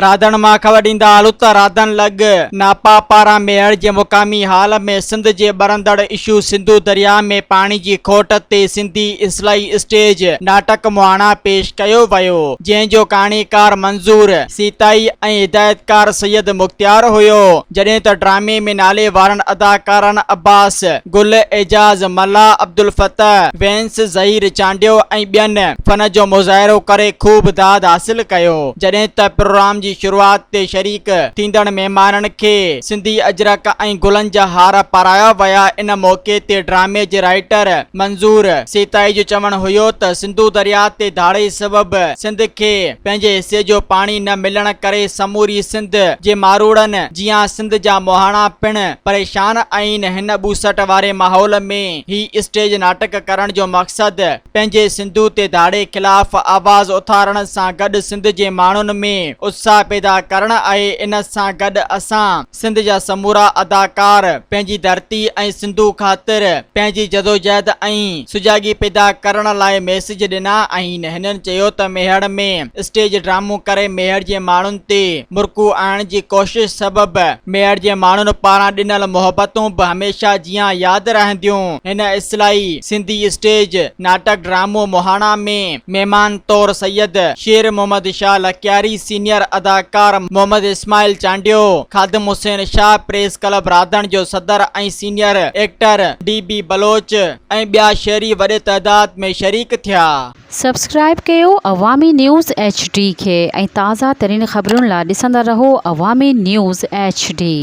راڌڻ مان خبر ڏيندا هلون ته راڌڻ لڳ ناپا پاران ميهڙ جي مقامي هال ۾ سنڌ جي ٻرندڙ اشو سنڌو درياء ۾ پاڻي جي کوٽ تي سنڌي اصلاحي اسٽيج ناٽڪ مهاڻا پيش ڪيو ويو جنهن جو ڪهاڻيڪار منظور سيتائي ۽ هدايتڪار سيد مختيار هيو جڏهن ته ڊرامي ۾ نالي وارن اداڪارن عباس گل، اعجاز ملاح، عبدالفتاح وينس، ظهير چانڊيو ۽ ٻين فن جو مظاهرو ڪري خوب داد حاصل ڪيو. جڏهن ته پروگرام جي شروعات تي شريڪ ٿيندڙ مهمانن کي سنڌي اجرڪ ۽ گلن جا هار پارايا ويا. ان موقعي تي ڊرامي جي رائيٽر منظور سيتائي جو چوڻ هيو ته سنڌو درياء تي ڌاڙي سبب سنڌ کي پنهنجي حصي جو پاڻي نه ملڻ ڪري سموري سنڌ جي ماروئڙن جيان سنڌ جا مهاڻا پڻ پريشان آهن. هن ٻوسٽ واري ماحول ۾ هي اسٽيج ناٽڪ ڪرڻ جو مقصد پنهنجي سنڌو تي ڌاڙي خلاف آواز اٿارڻ سان گڏ سنڌ جي ماڻهن ۾ اتساهه پيدا ڪرڻ آهي. ان سان گڏ اسان سنڌ جا سمورا اداڪار پنهنجي ڌرتي ۽ سنڌو خاطر پنهنجي جدوجهد ۽ سجاڳي پيدا ڪرڻ لاء ميسيج ڏنا آهن. هنن چيو ته ميهڙ ۾ اسٽيج ڊرامو ڪري ميهڙ جي ماڻهن تي مرڪون آڻڻ جي ڪوشش سبب ميهڙ جي ماڻهن پاران ڏنل محبتون به هميشه جيان ياد رهنديون. هن اصلاحي سنڌي اسٽيج ناٽڪ ڊرامو مهاڻا ۾ مهمان طور سيد شير محمد شاهه لڪياري، سينيئر اداڪار محمد اسماعيل چانڊيو، خادم حسين شاهه پريس ڪلب راڌڻ جو صدر ۽ senior actor D B Baloch ۽ ٻيا شهري وڏي تعداد ۾ شريڪ ٿيا. سبسڪرائيب ڪيو عوامي نيوز ايڇ ڊي کي ۽ تازه ترين خبرن لا ڏسندا رهو عوامي نيوز ايڇ ڊي.